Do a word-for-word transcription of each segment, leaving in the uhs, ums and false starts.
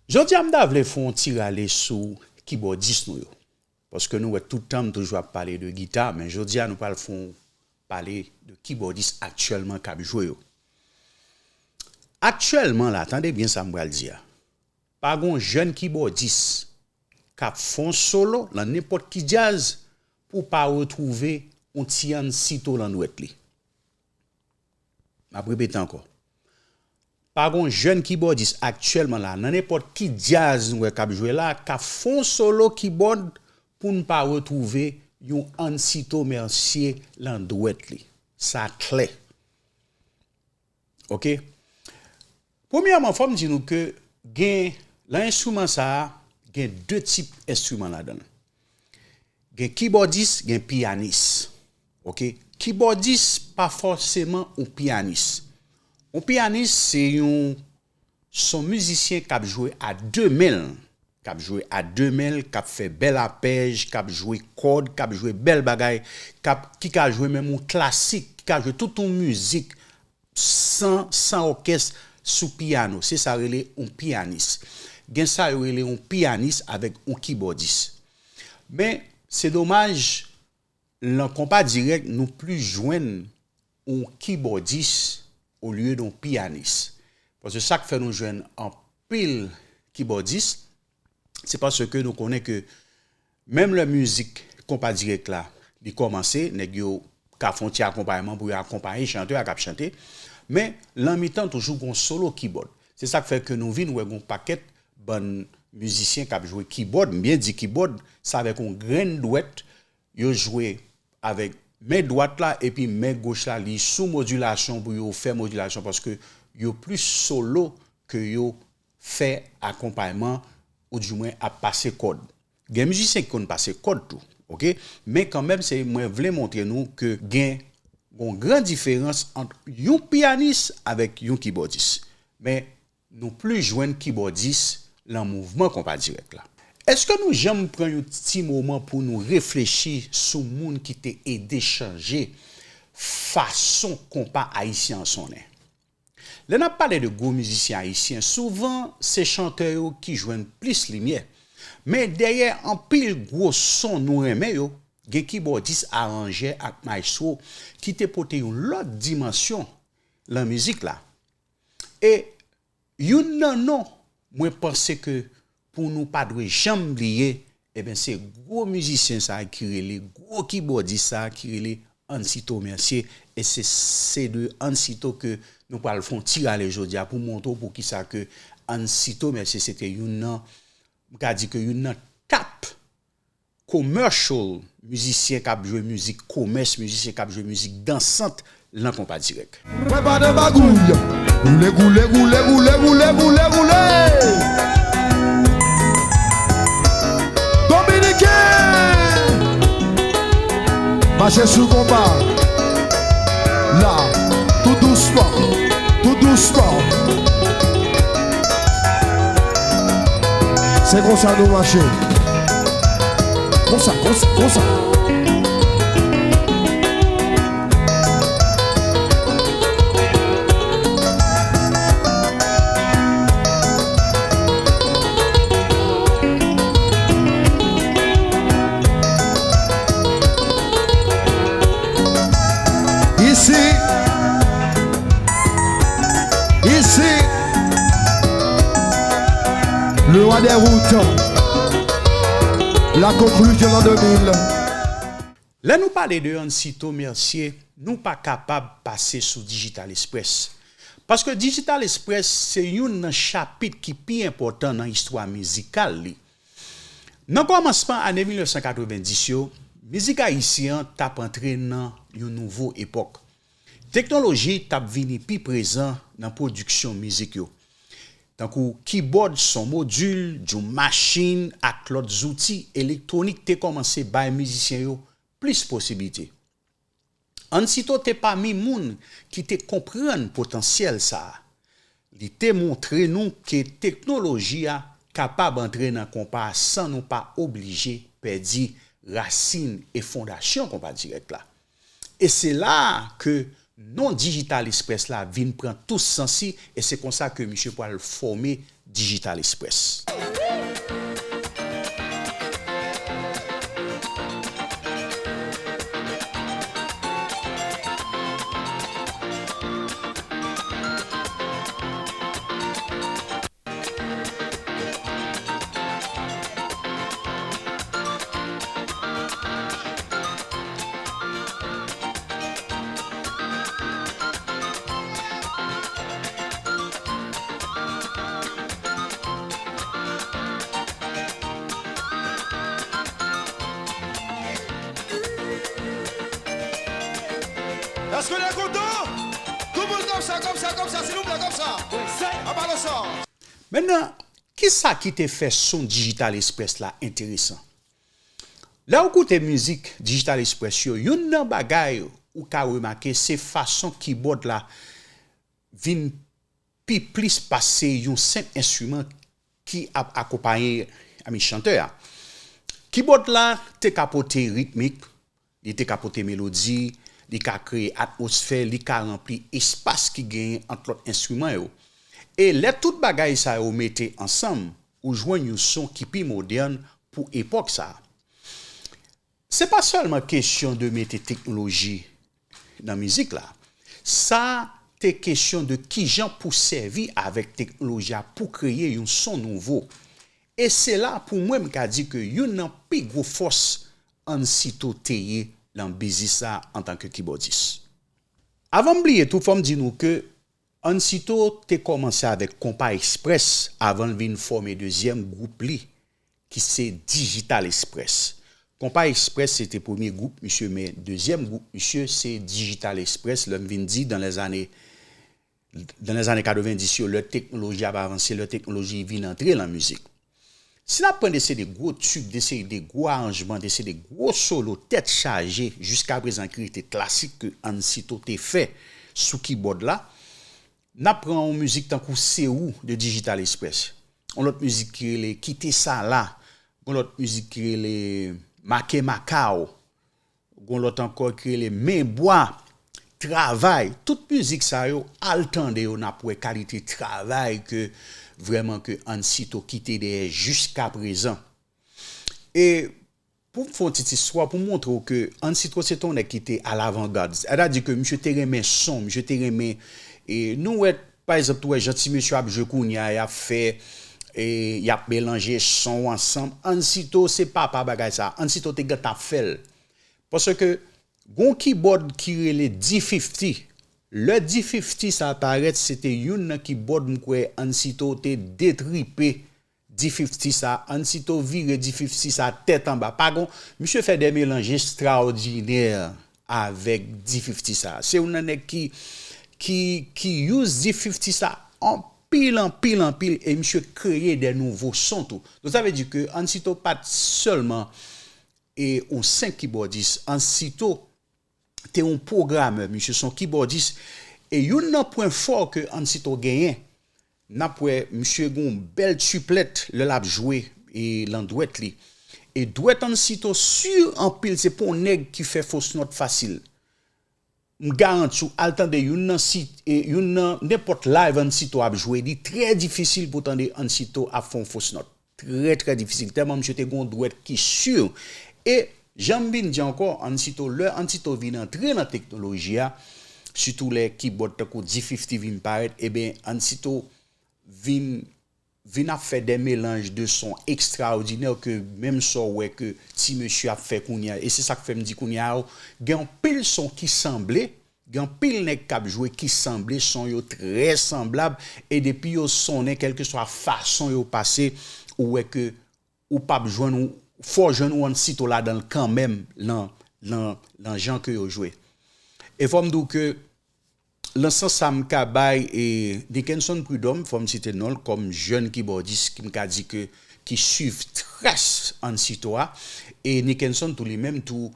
Jodi a, m ta vle fè yon ti rale sou kibòdis nou yo. Paske nou wè tout tan m toujou ap pale de gita, men jodi a nou pral fè yon pale de kibòdis aktyèlman k ap jwe yo. Aktyèlman la, tande byen sa m pral di a. Pa gon jèn kibòdis k ap fè yon solo nan nenpòt ki djaz pou w pa retwouve yon ti Ansito lan dwèt li. M ap repete ankò. Pa gon jèn kibòdis aktyèlman la, nan nenpòt ki djaz nou wè k ap jwe la, k ap fè yon solo kibòd pou n pa retwouve yon Ansito Mercier lan dwèt li. Sa klè. Oke? Premyèman, fò m di nou ke gen, lan enstriman sa a, gen de tip enstriman ladan l. Gen kibòdis, gen piyanis. Oke? Kibòdis pa fòseman yon piyanis. Yon piyanis, se yon, se yon mizisyen k ap jwe a de men l, k ap jwe a de men l, k ap fè bèl apèj, k ap jwe kòd, k ap jwe bèl bagay, k ap, ki ka jwe menm yon klasik, ki ka jwe tout yon mizik san, san òkès sou piyano. Se sa yo rele yon piyanis. Gen sa yo rele yon piyanis avèk yon kibòdis. Men, se domaj, lan konpa dirèk, nou plis jwenn yon kibòdis olye de yon piyanis. Paske sa k fè nou jwenn anpil kibòdis, se paske nou konnen ke menm lè mizik konpa dirèk la, li kòmanse, nèg yo ka fè yon ti akonpayman pou yo akonpaye chantè a k ap chante, men lan mitan toujou gon solo kibòd. Se sa k fè ke nou vin wè gon pakèt bann mizisyen k ap jwe kibòd, m byen di kibòd, se avèk yon grenn dwèt, yo jwe avèk men dwat la epi men goch la, li sou modilasyon pou yo fè modilasyon, paske yo plis solo ke yo fè akonpayman, oudimwen ap pase kòd. Gen mizisyen ki konn pase kòd tou, oke? Men kanmenm, se, mwen vle montre nou ke gen yon gran diferans ant yon piyanis avèk yon kibòdis. Men nou plis jwenn kibòdis lan mouvman konpa dirèk la. Èske nou janm pran yon ti moman pou nou reflechi sou moun ki te ede chanje fason konpa ayisyen an sonnen? Lè n ap pale de gwo mizisyen ayisyen, souvan se chantè yo ki jwenn plis limyè. Men dèyè anpil gwo son nou renmen yo, gen kibòdis, aranjè ak maestro ki te pote yon lòt dimansyon lan mizik la. E youn nan non mwen panse ke pou nou pa dwe janm bliye, ebyen, se gwo mizisyen sa a ki rele, gwo kibòdis sa a ki rele Ansito Mercier. E se, se de Ansito ke nou pral fè yon ti rale jodi a pou montre w poukisa ke Ansito Mercier se te youn nan, m ka di ke youn nan top commercial mizisyen k ap jwe mizik komès, mizisyen k ap jwe mizik dansant lan konpa dirèk. Mwen pa nan magouy. Goule, goule, goule, goule, goule, goule, goule. Dominiken! Mache sou konpa. La, tou dousman, tou dousman. Se konsa nou mache. Konsa, konsa, konsa. Isi, isi, le roi des routes, la conclusion l'an deux mille. Lè nou pale de Ansito Mercier, nou pa kapab pase sou Digital Express. Paske Digital Express se youn nan chapit ki pi enpòtan nan istwa mizikal li. Nan kòmansman ane mil nèf san katrevenndis yo, mizik ayisyen an t ap antre nan yon nouvo epòk. Teknoloji t ap vini pi prezan nan pwodiksyon mizik yo. Tankou kibòd, son modil, djum machin ak lòt zouti elektwonik te kòmanse bay mizisyen yo plis posiblite. Ansito te pami moun ki te konprann potansyèl sa a. Li te montre nou ke teknoloji a kapab antre nan konpa a san nou pa oblije pèdi rasin e fondasyon konpa dirèk la. E se la a ke non Digital Express la vin pran tout sans li, e se konsa ke misye pral fòme Digital Express. Èske nou kontan? Tout moun konsa, konsa, konsa, silvouplè, konsa. Aba lòsa. Mentnan, kisa ki te fè son Digital Express la enteresan? Lè w koute mizik Digital Express yo, youn nan bagay ou ka remake se fason kibòd la vin pi plis pase yon senp enstriman ki ap akonpaye, I mean, chantè a. Kibòd la te ka pote ritmik, li te ka pote melodi, li ka kreye atmosfè, li ka ranpli espas ki genyen ant lòt enstriman yo. E lè tout bagay sa yo mete ansanm, ou jwenn yon son ki pi modèn pou epòk sa a. Se pa sèlman kesyon de mete teknoloji nan mizik la. Sa te kesyon de kijan pou sèvi avèk teknoloji a pou kreye yon son nouvo. E se la pou mwen m ka di ke youn nan pi gwo fòs Ansito te ye nan biznis sa antanke kibòdis. Avan m bliye tou, fò m di nou ke Ansito te kòmanse avèk Konpa Express avan l vin fòme dezyèm gwoup li, ki se Digital Express. Konpa Express se te premye gwoup misye, men dezyèm gwoup misye se Digital Express. Lè m vin di, dans les années, dans les années quatre-vingt-dix yo, lè teknoloji ap avanse, lè teknoloji vin antre nan mizik. Si n ap pran de seri de gwo tib, de seri de gwo aranjman, de seri de gwo solo tèt chaje jiska prezan ki rete klasik ke Ansito te fè sou kibòd la, n ap pran yon mizik tankou Se Ou de Digital Express. Yon lòt mizik ki rele Kite Sa La. Yon lòt mizik ki rele Make Makaw. Gon lòt ankò ki rele Men Bwa, Travay. Tout mizik sa yo, al tande yo, n ap wè kalite travay ke vrèman ke Ansito kite dèyè jiska prezan. E pou m fè yon ti istwa, pou m montre w ke Ansito se te yon nèg ki te alavangad. Sètadi ke misye te renmen son, misye te renmen, e nou wè, pa egzanp, tou wè jan ti mesye ap jwe kounye a, y ap fè, e y ap melanje son ansanm. Ansito se papa bagay sa. Ansito te gentan ap fè l. Paske gon kibòd ki rele D fifty. Lè D fifty sa parèt, se te youn nan kibòd m kwè Ansito te detripe D fifty sa. Ansito vire D fifty sa tèt anba. Pa gon, misye fè de melanj estrawòdinè avèk D fifty sa. Se youn nan nèg ki, ki, ki use D fifty sa anpil, anpil, anpil, e misye kreye de nouvo son tou. Donk, sa vle di ke Ansito pa t sèlman e yon senp kibòdis. Ansito te yon pwogramè, misye se yon kibòdis. E youn nan pwen fò ke Ansito genyen, n ap wè misye gen yon bèl triplèt lè l ap jwe e nan dwèt li. E dwèt Ansito si anpil, se pa yon nèg ki fè fos nòt fasil. M garanti w, al tande youn nan sit, e, youn nan nenpòt live Ansito ap jwe, li trè difisil pou tande Ansito ap fè yon fos nòt. Trè, trè difisil. Tèlman misye te gen yon dwèt ki si. E jan m vin di ankò, Ansito, lè Ansito vin antre nan teknoloji a, sitou lè kibòd tankou D fifty vin parèt, ebyen, Ansito vin, vin ap fè de melanj de son ekstraòdinè ke menm sa w wè ke ti mesye ap fè kounye a. E se sa k fè m di kounye a, gen anpil son ki sanble, gen anpil nèg k ap jwe ki sanble, son yo trè sanblab, e depi yo sonnen, kèlkeswa fason yo pase, ou wè ke ou p ap jwenn ou, fò w jwenn ou Ansito ladan l kanmenm, nan, nan, nan jan ke yo jwe. E fò m di w ke, nan sans sa, m ka bay, e, Nickenson Prud'homme, fò m site non l, kòm jèn kibòdis, ki m ka di ke, ki swiv tras Ansito a. E Nickenson tou li menm tou,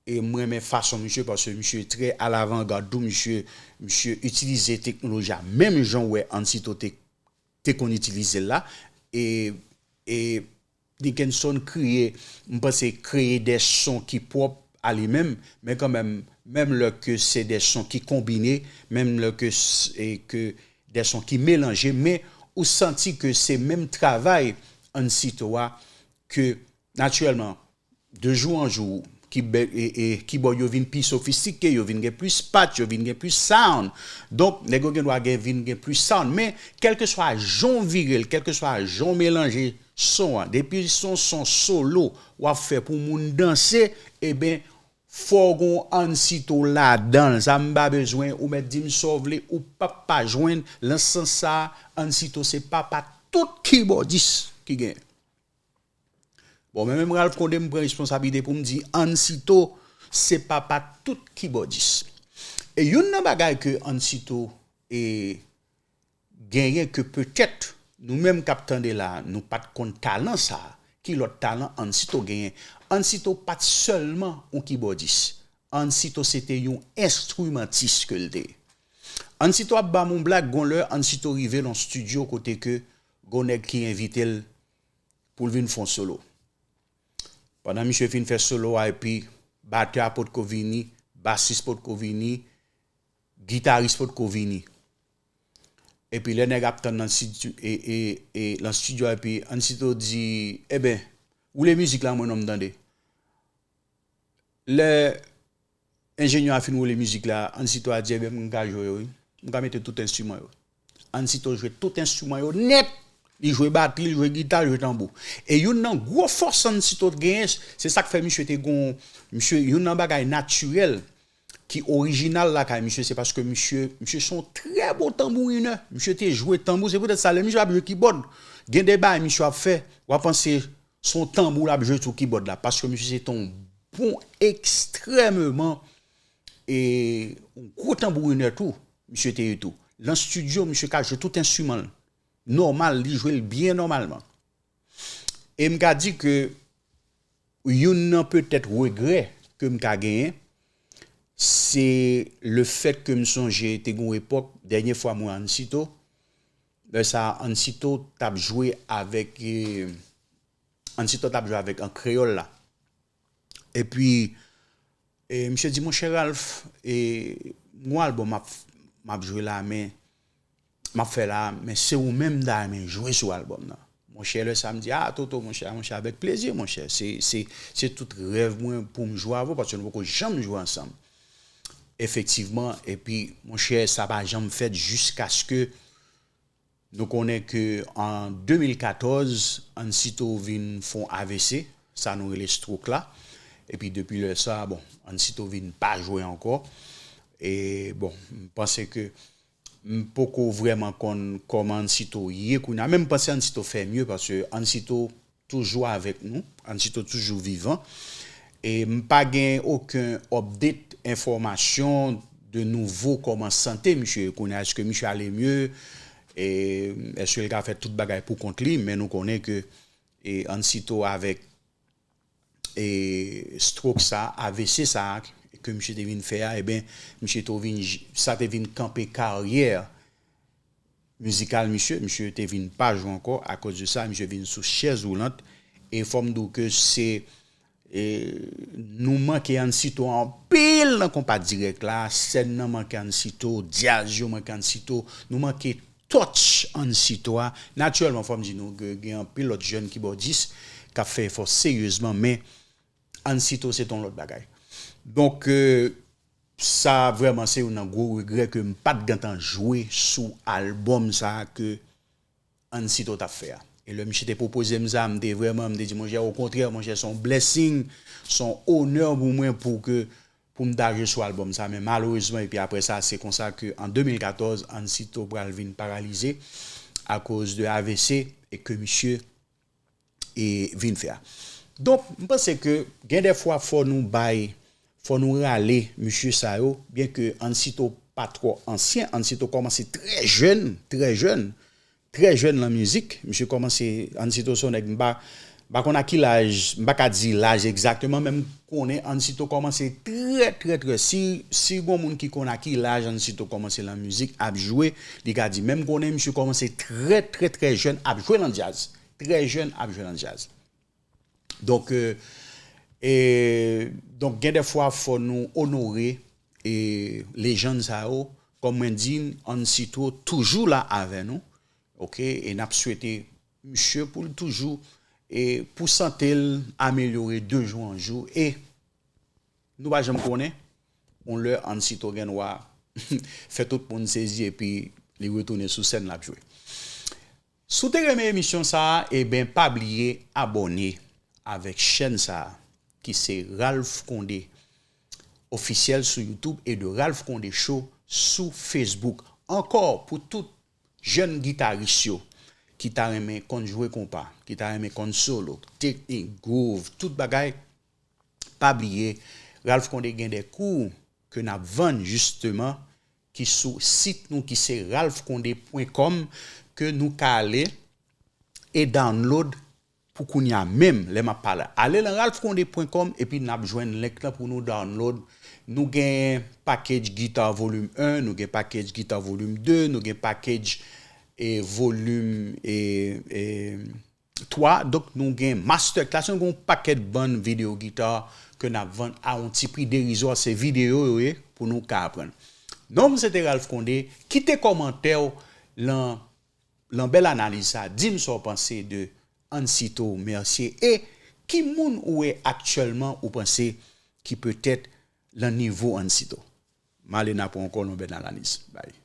e m renmen fason misye, paske misye trè alavangad tou, misye, misye itilize teknoloji a, menm jan w wè Ansito te, te konn itilize l la. E, e Nickenson kreye, m panse, kreye de son ki pwòp a li menm, men kanmenm, menm lè ke se de son ki konbine, menm lè ke s-, e ke de son ki melanje, men ou santi ke se menm travay Ansito a ke, natirèlman, de jou an jou, kibòd yo vin pi sofistike, yo vin gen plis patch, yo vin gen plis sound. Donk, nèg yo gen dwa gen, vin gen plis sound. Men, kèlkeswa jan w vire l, kèlkeswa jan w melanje son an, depi se yon son solo w ap fè pou moun danse, eben, fò w gen yon Ansito ladan l. Sa m pa bezwen, ou mèt di m sa w vle, ou p ap pa jwenn. Nan sans sa a, Ansito se papa tout kibòdis ki genyen. Bon, men menm Ralph Condé, m pran responsablite pou m di Ansito se papa tout kibòdis. E youn nan bagay ke Ansito e genyen ke petèt nou menm k ap tande la, nou pa t konn talan sa a, ki lòt talan Ansito genyen? Ansito pa t sèlman yon kibòdis. Ansito se te yon enstrimantis ke l te ye. Ansito ap ban m yon blag, gon lè Ansito rive nan estidyo kote ke gon nèg ki envite l pou l vin fè yon solo. Pandan misye fin fè solo a, epi batè a potko vini, basis potko vini, gitaris potko vini. Epi lè nèg ap tann nan estidyo, e, e, e, nan estidyo a, epi Ansito di, "Eben, woule mizik la, mwen non m tande." Lè enjenyè a fin woule mizik la, Ansito a di, "Eben, m ka jwe yo, wi. M ka mete tout enstriman yo." Ansito jwe tout enstriman yo nèt. Li jwe batri, li jwe gita, li jwe tanbou. E youn nan gwo fòs Ansito t genyen, se sa k fè misye te gon, misye, youn nan bagay natirèl ki orijinal lakay misye, se paske misye, misye se yon trè bon tanbourinè. Misye te jwe tanbou, se poutèt sa, lè misye ap jwe kibòd, gen de bagay misye ap fè, w ap panse se yon tanbou l ap jwe sou kibòd la, paske misye se te yon bon, ekstrèmeman, e, yon gwo tanbourinè tou, misye te ye tou. Nan estidyo, misye ka jwe tout enstriman l, nòmal, li jwe l byen nòmalman. E m ka di ke youn nan petèt regrè ke m ka genyen, se lefèt ke m sonje te gen yon epòk, dènye fwa m wè Ansito, lè sa a, Ansito t ap jwe avèk, e, Ansito t ap jwe avèk an kreyòl la. Epi, e, misye di, "Monchè Ralph, e, m gon albòm m ap, m ap jwe la, men, m ap fè la, men se ou menm m ta renmen jwe sou albòm nan." Monchè, lè sa a, m di, "A, Toto, monchè, monchè, avèk plezi, monchè. Se, se, se tout rèv mwen pou m jwe avè w, paske nou poko janm jwe ansanm." Efektivman, epi, monchè, sa pa janm fèt jiskaske nou konnen ke an de mil katòz, Ansito vin fè yon A V C, sa nou rele stroke la. Epi depi lè sa, bon, Ansito vin pa jwe ankò. E bon, m panse ke m poko vrèman konn kòman Ansito ye kounye a, men m panse Ansito fè mye, paske Ansito toujou avèk nou, Ansito toujou vivan. E m pa gen okenn update, enfòmasyon de nouvo kòman sante misye ye kounye a. Èske misye ale mye? E èske l ka fè tout bagay pou kont li? Men nou konnen ke, e, Ansito avèk, e, stroke sa, A V C sa ke misye te vin fè a, eben, misye te vin, sa te vin kanpe karyè mizikal misye, misye te vin pa jwe ankò. Akoz de sa, misye vin sou chèz woulant. E fò m di w ke se, e, nou manke Ansito anpil nan konpa dirèk la, sèn nan manke Ansito, djaz yo manke Ansito, nou manke touch Ansito a. Natirèlman, fò m di nou ke gen anpil lòt jèn kibòdis k ap fè efò seryezman, men Ansito se t on lòt bagay. Donk, e, sa vrèman se youn nan gwo regrè ke m pa t gentan jwe sou albòm sa a ke Ansito t ap fè a. E lè misye te pwopoze m sa, m te vrèman, m te di, "Monchè, okontrè, monchè, se yon blessing, se yon onè pou mwen pou ke, pou m ta jwe sou albòm sa." Men malerezman, epi apre sa, se konsa ke an de mil katòz, Ansito pral vin paralize akoz de A V C e ke misye e vin fè a. Donk, m panse ke gen de fwa fò nou bay, fò nou rale mesye sa yo, byen ke Ansito pa twò ansyen, Ansito kòmanse trè jèn, trè jèn, trè jèn nan mizik. Misye kòmanse, Ansito se yon nèg, m pa, m pa konn a ki laj, m pa ka di laj egzakteman, men m konnen Ansito kòmanse trè, trè, trè. Si, si gon moun ki konn a ki laj Ansito kòmanse nan mizik, ap jwe, li ka di. Men m konnen misye kòmanse trè, trè, trè jèn ap jwe nan djaz. Trè jèn ap jwe nan djaz. Donk, e, e, donk, gen de fwa fò nou onore, e, lejann sa yo. Kòm mwen di, Ansito toujou la avè nou. Ok, e n ap swete misye pou l toujou e pou sante l amelyore de jou an jou. E nou pa janm konnen yon lè Ansito gen dwa fè tout moun sezi epi li retounen sou sèn l ap jwe. Si w te renmen emisyon sa a, e ben pa bliye abòne avèk chèn sa a ki se Ralph Condé Officiel sou YouTube e de Ralph Condé Show sou Facebook. Ankò, pou tout jèn gitaris yo ki ta renmen konn jwe konpa, ki ta renmen konn solo, teknik, groove, tout bagay, pa bliye, Ralph Condé gen de kou ke n ap vann jisteman ki sou sit nou ki se ralph condé pwen kòm ke nou ka ale e download pou kounye a menm lè m ap pale. Ale lan ralph condé pwen kòm epi n ap jwenn link lan pou nou download. Nou gen package guitar volume un, nou gen package guitar volume deux, nou gen package e volume e, e twa. Donk nou gen masterclass, nou gen yon pakèt bann videyo gita ke n ap vann a yon ti pri derizwa. Se videyo yo ye pou nou ka aprann. Non m se te Ralph Condé. Kite kòmantè w lan, lan bèl analiz sa. Di m sa w panse de Ansito Mercier e ki moun ou wè aktyèlman ou panse ki petèt lan nivo Ansito. M ale n ap wè ankò lan bèl analiz. Bay.